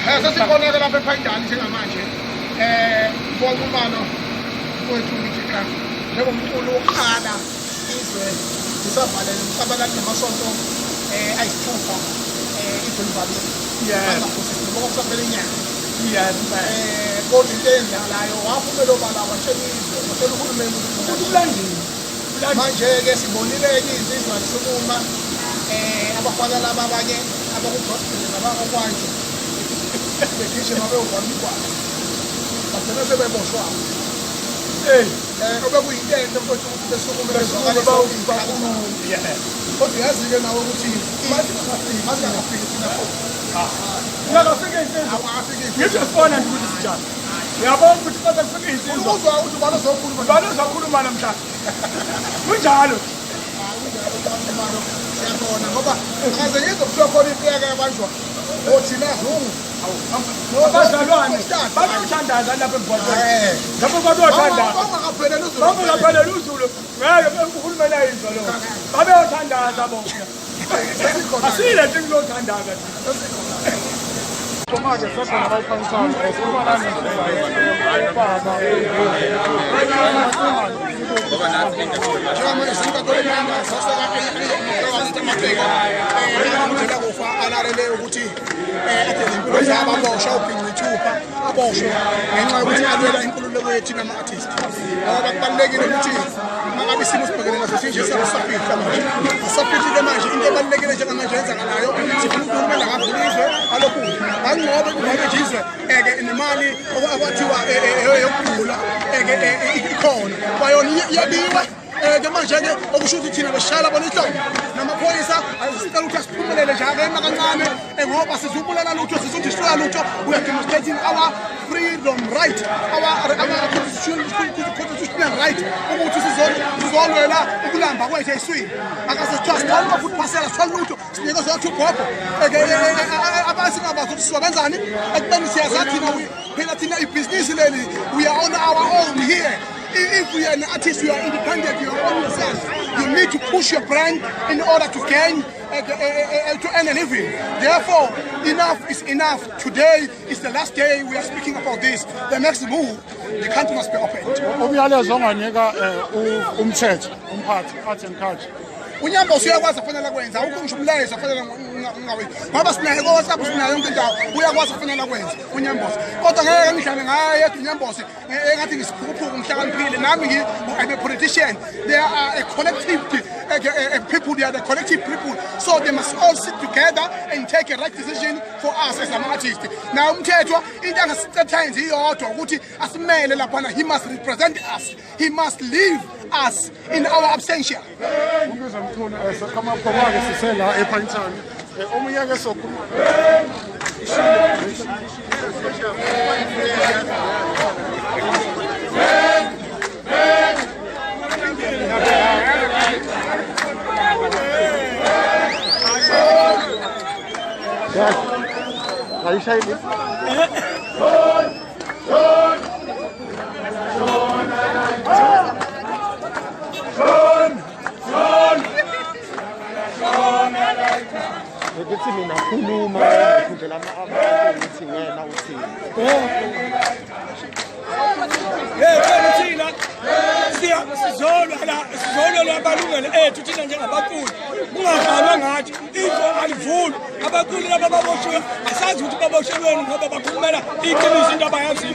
Sesikhona-ke lapha ePhayindali njengamanje. Bonke wethu ngithi cha, njengomculo wokuqala izwe lisavalele umhlabalali namasonto 6 izwe livalile. Angaphosisi noma kusaphela inyanga. Kodwa into eyenzakalayo waphumela obala watshela izwe, watshela uhulumeni ukuthi kulandiwe. Manje-ke sibonile-ke iy'nsizwa zisukuma abafana laba abanye abaku-gospel nabakokwanto begijima beyovala umgwaqo, bagcina sebeboshwa. Obekuyinto enhle mfowethu ukuthi besukume bezwakalise iy'khalo zabo. Kodwa uyazi-ke nawe ukuthi masingakafiki thina Ungakafika iy'nsizwa. Awungakafiki. Ngisho sibona nje ukuthi sinjani. Uyabona ukuthi bese kufika iy'nsizwa. Uzwa ukuthi ubani ozokhuluma. Ubani ozokhuluma namhlanje. Kunjalo. Siyabona ngoba akaze ngizwe kuthiwa khona impi yake yabanjwa othina Zungu. Abazalwane babeyothandaza lapha emgwaqweni. Lapho babeyothandaza. Bangakapheleli uZulu. Bangakapheleli uZulu. Ngeke uhulumeni ayizwa lokho. Babeyothandaza bona. Asile nje kulothandaza. Manje sekhona abayiphanisayo sikhuluma ubaba. Njengamanje sinkantolo saseka amaciko kufa alalele ukuthi ade nempilo zabo aboshwa ubhinqa ithupha aboshwe ngenxa yokuthi alwela inkululeko yethu nama-artist, ngoba kubalulekile ukuthi mangabe isimo sibhekene naso sinje siyasafihla manje, asafihlile manje. Into ebalulekile njengamanje yenzakalayo, sifuna uhulumeni akavula izwe alokhu kangcobe kuvale nje izwe eke nemali akwathiwa yokugula eke ikhona kwayona iyabiwe. Ke manje-ke okusho ukuthi thina besishayela bona ihlombe namaphoyisa, sicela ukuthi asiphumelele nje akema kancane, ngoba sizubulala lutho, sizudestroya lutho. We are demonstrating our freedom right, our constitutional right, ukuthi sizolwela ukulamba kwethu eswini. Akase sithiwa sithole ama-food parcel, sithole lutho, sinikezwa ubhobho abasingabazi ukuthi sizobenzani ekubeni siyazazi thina phela thina ibhizinisi leli, we are on our own here. If you are an artist, you are independent, you are on yourself. You need to push your brand in order to gain, to earn a living. Therefore, enough is enough. Today is the last day we are speaking about this. The next move, the country must be opened. Umyalezo onganika umthetho umphathi art and culture? UNyambosi uyakwazi afanele akwenza, awukho ngisho umlayezo afanele ngawenzi, ngoba sinaye ko-WhatsApp, sinayo yonke indawo, uyakwazi afanele akwenze uNyambosi. Kodwa ngeke ngidlale ngaye yedwa uNyambosi engathi ngisiphukuphuku ngihlakaniphile nami. I'm a politician. They are a collective people, they are the collective people, so they must all sit together and take a right decision for us as an artist. Now umthetho into angasicetha yenze iyodwa ukuthi asimele laphana. He must represent us, he must leave us in our absentia. Umbizo Mchunu, seqhama-ke sisela ePinetown. Omunye-ke sokhuluma. Ayishayile. Ukuthi mina khuluma ngifundela abantu ukuthi ngena uthini. Hey, phela thina siya sizolwa la, sizolwela amalungelo ethu thina njengabaculi. Kungadlalwa ngathi, izwe alivuli. Abaculi laba baboshiwe, asazi ukuthi baboshelweni, ngoba bakhulumela iqiniso into abayaziyo.